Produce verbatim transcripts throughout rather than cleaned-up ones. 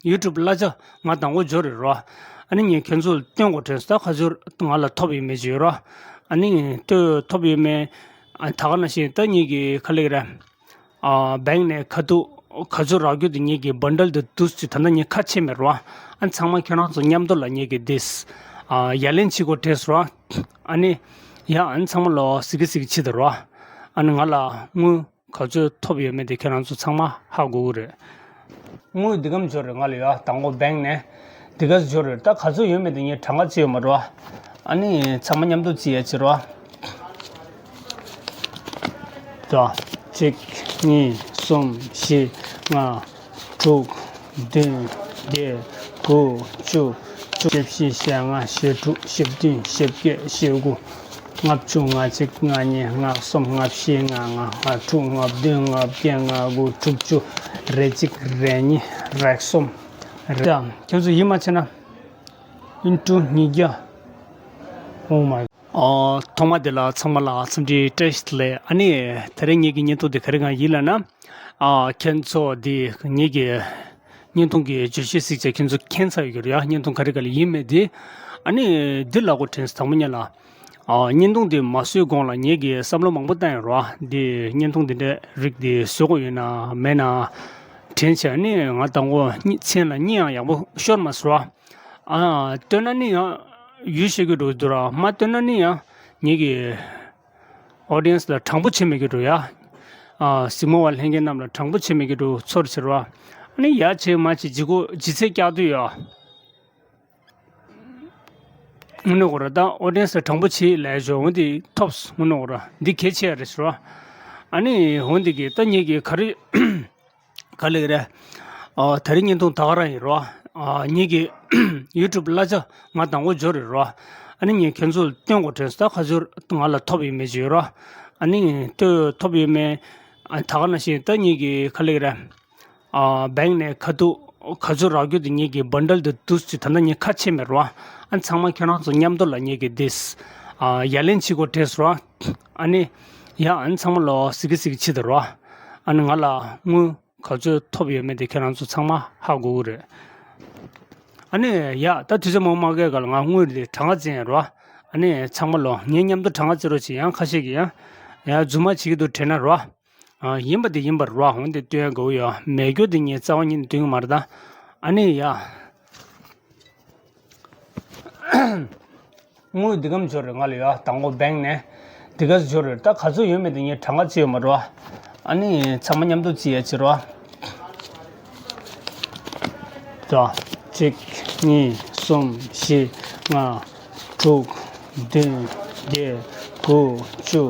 ཡུ་ཊུབ་གླ་ཆ་ང་དང་པོ་འབྱོར་རེད་རོ། ཨ་ནི་ངས་ཁྱོད་ཚོ་ལ་སྟོན་དགོས་དྲན་སོང་། ད་ག་ཚོད་ང་ལ་ཐོབ་ཡོད་མེད་ཅིག་ཡོད་རོ། ཨ་ནི་ལྟོས་ཐོབ་ཡོད་མེད། ཨ་ད་ག་ནང་བཞིན་ད་ངེད་ཀྱི་ག་ལེགས་རེད། ཨ་བེང་ནས་ཁ་ཐུག་ག་ཚོད་རག་རྒྱུ་དེ་ངེད་ཀྱི་བན་ཌལ་དེ་འདུག་ཅིག་ད་ལྟ་ངས་ཁ་ཕྱེ་མེད་རོ། ཨ་ཚང་མ་ཁྱོད་རང་ཚོ་མཉམ་དུ་ལ་ངེད་ཀྱི་དེས་ཨ་ཡ་ལན་བྱེད་དགོས་དྲན་སོང་རོ། ཨ་ནི་ཡ་ཨ་ནི་ཚང་མ་ལོ་སི་ཀི་སི་ཀི་བྱེད་དེ་རོ། ཨ་ནི་ང་ལ་དངུལ་ག་ཚོད་ཐོབ་ཡོད་མེད་དེ་ཁྱེད་རང་ཚོ་ཚང་མ་ཧ་གོ་གི་རེད། དངུལ་འདི་གམ་འབྱོར་རེད། ང་ལ་ཡ་དང་པོ་བེང་ནས་འདི་ག་འབྱོར་རེད། ད་ག་ཚོད་ཡོད་མེད་དེ་ངས་གྲངས་ཀ་བརྩིས་ཡོད་མ་རོ། ཨ་ནི་ཚང་མ་མཉམ་དུ་བརྩིས་ཡ་བྱེད་རོ། ད་གཅིག་གཉིས་གསུམ་བཞི་ལྔ་དྲུག་བདུན་བརྒྱད་དགུ་བཅུ་བཅུ་གཅིག་བཞི་བཅུ་ཞེ་ལྔ་ཞེ་དྲུག་ཞེ་བདུན་ཞེ་བརྒྱད་ཞེ་དགུ། ལྔ་བཅུ། ལྔ་གཅིག། ལྔ་གཉིས། ལྔ་གསུམ། ལྔ་བཞི། ལྔ་ལྔ། ལྔ་དྲུག། ལྔ་བདུན། ལྔ་བརྒྱད། ལྔ་དགུ། དྲུག་ཅུ། རེ་གཅིག། རེ་གཉིས། རེ་གསུམ། རེ། ཁྱོད་ཚོ་ཡིད་མ་ཆེས་ན། ཨིན་ཀྲུ་ཉིས་བརྒྱ། ཨོ་མའི། ཨོ། ཐོག་མ་དེ་ལ་ཚང་མ་ལ་འཚམས་འདྲི་བཀྲ་ཤིས་བདེ་ལེགས། ཨ་ནི་དེ་རིང་ངེད་ཀྱི་བརྙན་ཐུང་དེ་ག་རེ་གང་ཡིན་ལབ་ན། ཨ་ཁྱེད་ཚོ་དེ་ངེད་ཀྱི་བརྙན་ཐུང་གི་བརྗོད་གཞི་གཟིགས་བྱས་ཁྱེད་ཚོ་མཁྱེན་ཚར་ཡོད་རེད་ཡ། བརྙན་ཐུང་ག་རེ་ག་རེ་ཡིན་མེད་དེ། ཨ་ནི་འདི་ལབ་དགོས་དྲན་སོང་དང་པོ་ཉིད་ལ། ཨ་བརྙན་ཐུང་འདི་མ་བཟོས་གོང་ལ་ངེད་ཀྱིས་བསམ་བློ་མང་པོ་བཏང་ཡོད་རེད་བ། འདི་བརྙན་ཐུང་འདི་འདྲའི་རིགས་འདི་བཟོ་དགོས་ཡོད་ན་མེད་ན་དྲན་བྱས། ཨ་ནི་ང་དང་པོ་མཚན་ལ་གཉིད་ཡང་ཡག་པོ་ཤོར་མ་སོང་བ། ཨ་བཏོན་ན་ནི་ཡང་ཡུལ་ཤེས་ཀྱི་འགྲོ་འདུག་ར། མ་བཏོན་ན་ནི་ཡང་ངེད་ཀྱི་ཨོ་ཌི་ཡན་སི་ལ་དྲང་པོ་བྱེད་མེད་ཀྱི་འགྲོ་ཡ། ཨ་གཟིགས་མོ་བ་ལྷན་རྒྱས་རྣམས་ལ་དྲང་པོ་བྱེད་མེད་ཀྱི་འགྲོ་ཚོར་ཕྱིར་བ། ཨ་ནི་ཡ་བྱེད་མ་བྱེད་ལྗིད་ཁོག་ལྗིད་ཚད་བཀྱག་དུས་ཡ། དངོས་གནས་ཁོ་ར་ད་ཨོ་ཌི་ཡན་སི་ལ་དྲང་པོ་བྱེད་ལས་ཞོ་འོན་ཏེ་ཐོབ་དངོས་གནས་ཁོ་ར་འདི་གལ་ཆེ་ཡ་རེད་ཟེར་བ། ཨ་ནི་འོན་ཏེ་གི་ད་ངེད་ཀྱི་ག་རེ་ག་ལེགས་རེད། ཨོ་ད་རིང་བརྙན་ཐུང་ད་ག་རང་ཡིན་རོ། ཨ་ངེད་ཀྱི་ཡུ་ཊུབ་གླ་ཆ་ང་དང་པོ་འབྱོར་རེད་རོ། ཨ་ནི་ངས་ཁྱོད་ཚོ་ལ་སྟོན་དགོས་དྲན་སོང་། ད་ག་ཚོད་ང་ལ་ཐོབ་ཡོད་མེད་ཅིག་ཡོད་རོ། ཨ་ནི་ལྟོས་ཐོབ་ཡོད་མེད། ཨ་ད་ག་ནང་བཞིན་ད་ངེད་ཀྱི་ག་ལེགས་རེད། ཨ་བེང་ནས་ཁ་ཐུག་ག་ཚོད་རག་རྒྱུ་དེ་ངེད་ཀྱི་བན་ཌལ་དེ་འདུག་ཅིག་ད་ལྟ་ངས་ཁ་ཕྱེ་མེད་རོ། ཨ་ཚང་མ་ཁྱེད་རང་ཚོ་མཉམ་དུ་ལ་ངེད་ཀྱི་དེས་ཨ་ཡ་ལན་བྱེད་དགོས་དྲན་སོང་རོ། ཨ་ནི་ཡ་ཨ་ནི་ཚང་མ་ལོ་སི་ཀི་སི་ཀི་བྱེད་དེ་རོ། ཨ་ནི་ང་ལ་དངུལ་ག་ཚོད་ཐོབ་ཡོད་མེད་དེ་ཁྱེད་རང་ཚོ་ཚང་མ་ཧ་གོ་གི་རེད། ཨ་ནི་ཡ་ད་དུས་ཚོད་མང་པོ་མ་འགོར་ག་ལ་ང་དངུལ་དེ་གྲངས་ཀ་བཙལ་ཡ་རོ། ཨ་ནི་ཚང་མ་ལོ་ངའི་མཉམ་དུ་གྲངས་ཀ་བཙལ་རོགས་བྱེད། ཡང་ཁ་ཤས་ཀྱིས་ཡང་ཡ་རྫུན་མ་བྱེད་ཀྱི་འདུག་དྲན་ན་རོ། ཨ་ཡིན་པ་དེ་ཡིན་པར་རོ། འོན་ཏེ་སྟོན་དགོས་ཡོད་མེད་རྒྱུ་དེ་ངས་རྩ་བ་ཉིད་ནས་སྟོན་གྱི་མ་རེད་ད། ཨ་ནི་ཡ། དངུལ་འདི་གམ་འབྱོར་རེད། ང་ལ་ཡ་དང་པོ་བེང་ནས་འདི་ག་འབྱོར་རེད། ད་ག་ཚོད་ཡོད་མེད་དེ་ངས་གྲངས་ཀ་བརྩིས་ཡོད་མ་རོ། ཨ་ནི་ཚང་མ་མཉམ་དུ་བརྩིས་ཡ་བྱེད་རོ། ད་གཅིག་གཉིས་གསུམ་བཞི་ལྔ་དྲུག་བདུན་བརྒྱད་དགུ་བཅུ་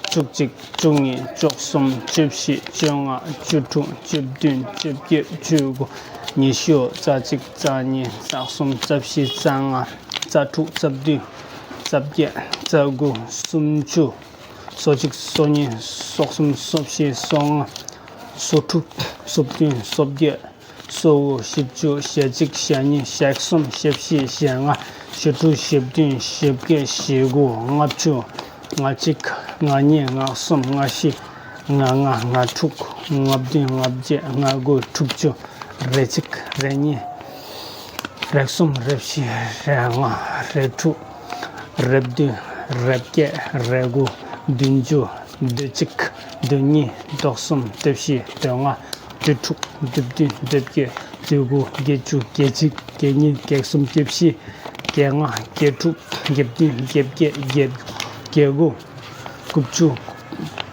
བཅུ་གཅིག་བཅུ་གཉིས་བཅུ་གསུམ་བཅུ་བཞི་བཅོ་ལྔ་བཅུ་དྲུག་བཅུ་བདུན་བཅོ་བརྒྱད་བཅུ་དགུ་ཉི་ཤུ་རྩ་གཅིག་རྩ་གཉིས་རྩ་གསུམ་རྩ་བཞི་རྩ་ལྔ་རྩ་དྲུག་རྩ་བདུན་རྩ་བརྒྱད་རྩ་དགུ་སུམ་ཅུ། སོ་གཅིག་སོ་གཉིས་སོ་གསུམ་སོ་བཞི་སོ་ལྔ་སོ་དྲུག་སོ་བདུན་སོ་བརྒྱད་སོ་དགུ་བཞི་བཅུ་ཞེ་གཅིག་ཞེ་གཉིས་ཞེ་གསུམ་ཞེ་བཞི་ཞེ་ལྔ་ཞེ་དྲུག་ཞེ་བདུན་ཞེ་བརྒྱད་ཞེ་དགུ་ལྔ་བཅུ། ལྔ་གཅིག་ལྔ་གཉིས་ལྔ་གསུམ་ལྔ་བཞི་ལྔ་ལྔ་ལྔ་དྲུག་ལྔ་བདུན་ལྔ་བརྒྱད་ལྔ་དགུ་དྲུག་ཅུ། རེ་གཅིག་རེ་གཉིས། རེ་གསུམ་རེ་བཞི་རེ་ལྔ་རེ་དྲུག་རེ་བདུན་རེ་བརྒྱད་རེ་དགུ་བདུན་ཅུ། བདུན་གཅིག་བདུན་གཉིས་བདུན་གསུམ་བདུན་བཞི་བདུན་ལྔ་བདུན་དྲུག་བདུན་བདུན་བདུན་བརྒྱད་བདུན་དགུ་བརྒྱད་ཅུ་བརྒྱད་གཅིག་བརྒྱད་གཉིས་བརྒྱད་གསུམ་བརྒྱད་བཞི་བརྒྱད་ལྔ་བརྒྱད་དྲུག་བརྒྱད་བདུན་བརྒྱད་བརྒྱད་བརྒྱད་དགུ་དགུ་བཅུ།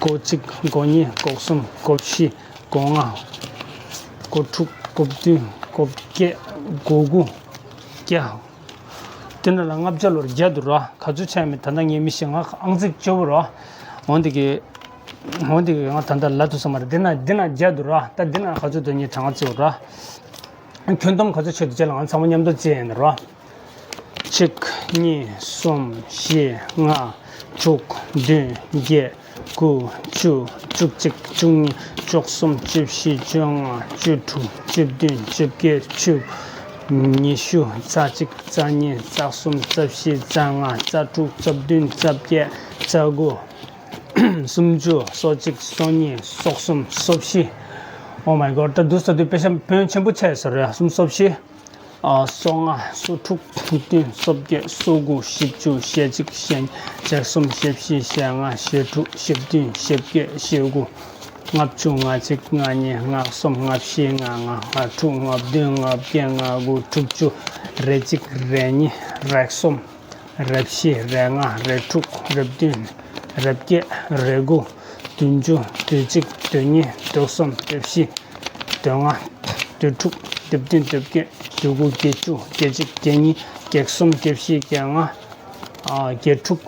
གོ་གཅིག་གོ་གཉིས་གོ་གསུམ་གོ་བཞི། གོ་ལྔ། གོ་དྲུག་གོ་བདུན་གོ་བརྒྱད་གོ་དགུ་བརྒྱ། དེ་ན་ལ་ལྔ་བརྒྱ་ལོར་བརྒྱ་འདུག་ར། ག་ཚོད་ཆགས་མེད་ད་ལྟ་ངས་མི་ཤེས། ང་ཨང་རྩིས་སྐྱོ་བོ་ར། འོན་ཏེ་གི་འོན་ཏེ་གི་ང་ད་ལྟ་ལ་དུ་སོང་མ་རེད། དེ་ན་དེ་ན་བརྒྱ་འདུག་ར། ད་དེ་ན་ག་ཚོད་འདུག་ངས་གྲངས་བརྩིས་ར། ཁྱོན་བསྡོམས་ག་ཚོད་ཆགས་འདུག་ཅེས་ལ་ང་ཚང་མ་མཉམ་དུ་བརྩིས་ཡིན་ར། གཅིག་གཉིས། གསུམ། བཞི། ལྔ། དྲུག་བདུན། བརྒྱད། དགུ། བཅུ། བཅུ་གཅིག་བཅུ་གཉིས། བཅུ་གསུམ། བཅུ་བཞི། བཅོ་ལྔ། བཅུ་དྲུག་བཅུ་བདུན། བཅོ་བརྒྱད། བཅུ། ཉི་ཤུ། རྩ་གཅིག་རྩ་གཉིས། རྩ་གསུམ། རྩ་བཞི། རྩ་ལྔ། རྩ་དྲུག་རྩ་བདུན། རྩ་བརྒྱད། རྩ་དགུ། སུམ་ཅུ། སོ་གཅིག་སོ་གཉིས། སོ་གསུམ། སོ་བཞི། Oh my god, ད་འདུག་ས་དུས་དཔེ་ཆ་ཕོན་ཆེན་པོ་ཆགས་ཡོད་ས་རེད། སུམ་སོ་བཞི། ཨ། སོ་ལྔ། སོ་དྲུག་བདུན། སོ་བརྒྱད། སོ་དགུ། བཞི་བཅུ། ཞེ་གཅིག་ཞེ་གཉིས། ཞེ་གསུམ། ཞེ་བཞི། ཞེ་ལྔ། ཞེ་དྲུག་བཞི་བདུན། ཞེ་བརྒྱད། ཞེ་དགུ། ལྔ་བཅུ། ལྔ་གཅིག་ལྔ་གཉིས། ལྔ་གསུམ། ལྔ་བཞི། ལྔ་ལྔ། ལྔ་དྲུག་ལྔ་བདུན། ལྔ་བརྒྱད། ལྔ་དགུ། དྲུག་ཅུ། རེ་གཅིག་རེ་གཉིས། རེ་གསུམ། རེ་བཞི། རེ་ལྔ། རེ་དྲུག་རེ་བདུན། རེ་བརྒྱད། རེ་དགུ། བདུན་ཅུ། བདུན་གཅིག་བདུན་གཉིས། བདུན་གསུམ། བདུན་བཞི། བདུན་ལྔ། བདུན་དྲུག་བདུན་བདུན། བདུན་བརྒྱད། བདུན་དགུ། བརྒྱད་ཅུ། བརྒྱད་གཅིག་བརྒྱད་གཉིས། བརྒྱད་གསུམ། བརྒྱད་བཞི། བརྒྱད་ལྔ། ཨ། བརྒྱད་དྲུག་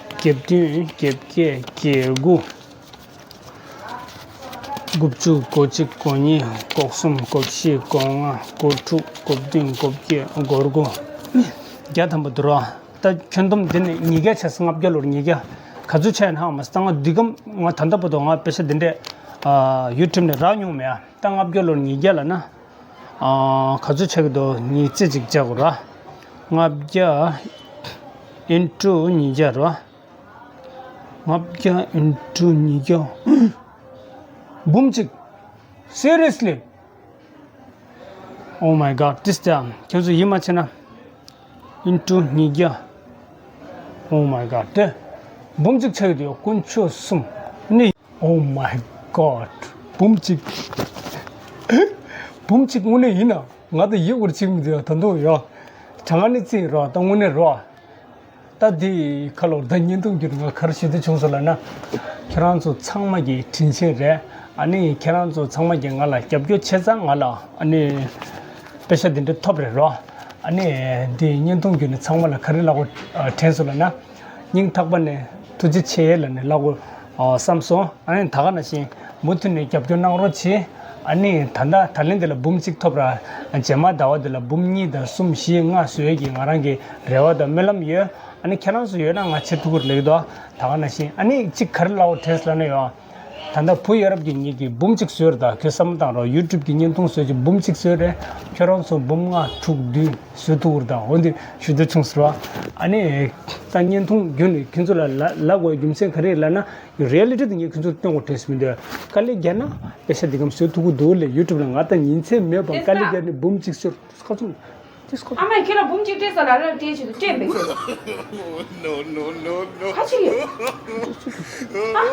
བརྒྱད་བདུན། བརྒྱད་བརྒྱད། བརྒྱད་དགུ། དགུ་བཅུ། གོ་གཅིག་གོ་གཉིས། གོ་གསུམ། གོ་བཞི། གོ་ལྔ། གོ་དྲུག་གོ་བདུན། གོ་བརྒྱད། གོ་དགུ། བརྒྱ་ཐམ་པ་འདུག་ར། ད་ཁྱོན་བསྡོམས་འདི་ནས་ཉིས་བརྒྱ་ཆགས་སོང་། ལྔ་བརྒྱ་ལོར་ཉིས་བརྒྱ། ག་ཚོད་ཆགས་ཡོད་ན་ཧ་མ་སོང་། ད་ང་འདི་གམ་ང་ད་ལྟ་བར་དུ་ང་དཔེ་ཆ་འདི་འདྲས། ཨ། ཡུ་ཊུབ་ནས་རག་མྱོང་མེད་ཨ། ད་ལྔ་བརྒྱ་ལོར་ཉིས་བརྒྱ་ལབ་ན། ཨ། ག་ཚོད་ཆགས་ཀྱི་འདུག་ཉིས་བརྩེགས་གཅིག་བྱ་དགོས་ར། ལྔ་བརྒྱ་ཨིན་ཊུ་ཉིས་བརྒྱ་ར། ལྔ་བརྒྱ་ཨིན་ཊུ་ཉིས་བརྒྱ། འབུམ་གཅིག Seriously? Oh my god, this time. ཁྱོད་ཚོ་ཡིད་མ་ཆེས་ན། ཨིན་ཊུ་ཉིས་བརྒྱ། Oh my god, དེ་འབུམ་གཅིག་ཆགས་ཀྱི་འདུག་དཀོན་མཆོག་གསུམ། ནི། Oh my god, འབུམ་གཅིག་འབུམ་གཅིག་དངོས་གནས་ཡིན་ན་ང་ད་ཡིད་ཁུར་ཆིག་མི་འདུག་ད་དུང་ཡོད། གྲངས་ཀ་ནི་རྩིས་རོགས། ད་དངོས་གནས་རོགས། ད་འདི་ཁ་ལོར་ད་བརྙན་ཐུང་བརྒྱུད་ནས་ང་ག་རེ་ཞུ་འདོད་བྱུང་སོང་ལབ་ན། ཁྱེད་རང་ཚོ་ཚང་མ་གི་དྲིན་ཆེན་རེད། ཨ་ནི་ཁྱེད་རང་ཚོ་ཚང་མ་གི་ང་ལ་རྒྱབ་སྐྱོར་བྱས་ཙང་ང་ལ་ཨ་ནི་དཔེ་ཆ་འདི་འདྲ་ཐོབ་རེད་རོ། ཨ་ནི་འདི་བརྙན་ཐུང་བརྒྱུད་ནས་ཚང་མ་ལ་ག་རེ་ལབ་དགོས་དྲན་སོང་ལབ་ན། སྙིང་ཐག་པ་ནས་ཐུགས་རྗེ་ཆེ་ལབ་ནས་ལབ་དགོས་བསམ་སོང་། ཨ་ནི་ད་ག་ནང་བཞིན་མུ་མཐུད་ནས་རྒྱབ་སྐྱོར་གནང་རོགས་གྱིས། ཨ་ནི་ད་ལྟ་ད་ལན་འདི་ལ་འབུམ་གཅིག་ཐོབ་ར། རྗེས་མ་ཟླ་བ་འདི་ལ་འབུམ་གཉིས་དང་གསུམ་བཞི་ལྔ་བཟོ་ཡས་ཀྱི་ང་རང་གི་རེ་བ་དང་སྨོན་ལམ་ཡོད། ཨ་ནི་ཁྱེད་རང་ཚོ་ཡོད་ན་ང་ཆེ་ཐུགས་ཁུར་ལེགས་འདུག་ད་ག་ནང་བཞིན་ཨ་ནི་གཅིག་ག་རེ་ལབ་དགོས་དྲན་སོང་ལབ་ན་ཡོད། ད་ལྟ་བུ་ཡ་རབས་ཀྱི་ངེད་ཀྱིས་འབུམ་གཅིག་བཟོས་རེད། ད་ཁྱོད་བསམ་བློ་བཏང་རོགས། ཡུ་ཊུབ་ཀྱི་བརྙན་ཐུང་བཟོས་ཀྱི་འབུམ་གཅིག་བཟོས་རེད། ཁྱོད་རང་ཚོ་འབུམ་ལྔ་དྲུག་བདུན་བཟོས་ཐུབ་ཀྱི་རེད། ད་འོ་འདི་ཞུ་འདོད་བྱུང་སོང་ར། ཨ་ནི་ད་བརྙན་ཐུང་བརྒྱུད་ནས་ཁྱོད་ཚོ་ལ་ལ་ལབ་དགོས་རྒྱུ་མཚན་ག་རེ་ལབ་ན། རི་ཡ་ལི་ཊི་དེ་ངས་ཁྱོད་ཚོར་སྟོན་དགོས་དྲན་སོང་མི་འདུག་དཀའ་ལས་བརྒྱབ་ན་དཔེ་ཆ་འདི་གམ་བཟོས་ཐུབ་ཀྱི་འདུག་ལས། ཡུ་ཊུབ་ལ་ང་ད་ཉིན་མཚན་མེད་པར་དཀའ་ལས་བརྒྱབ་ནས་འབུམ་གཅིག་ཤོར་ཁ་ཚུམ། ཏིས་ཁོ། ཨ་མ་ཁྱེད་ལ་འབུམ་གཅིག་སྤྲད་ས་ལ་ལ་སྤྲད་བྱེད་དུ་སྤྲད་མེད་ཁྱེད། No, no, no, no. ཁ་ཆེ་ཡོད། ཨ།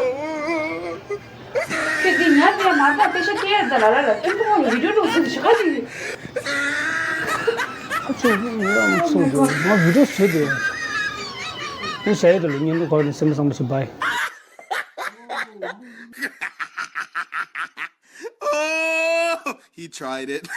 ཁྱེད་འདི་ཉར་ཏེ་མ་ད་དཔེ་ཆ་སྤྲད་ས་ལ་ལ་ལ་ཨེམ་པོ་ཁོང་གི་བི་ཌིའོ་འགྲོ་ཟེར་ཞིག་ཁ་ཆེ་ཡོད། ཁ་ཆེ་ཡོད་ཚུགས་འདུག་ང་བི་ཌིའོ་བཟོས་ཏེ་ཡོད། ངས་བྱ་ཡོད་དུ་ལ་བརྙན་ཐུང་གོ་ནས་སེམས་བཟང་པོ་ཞིག་བའི། Oh, he tried it.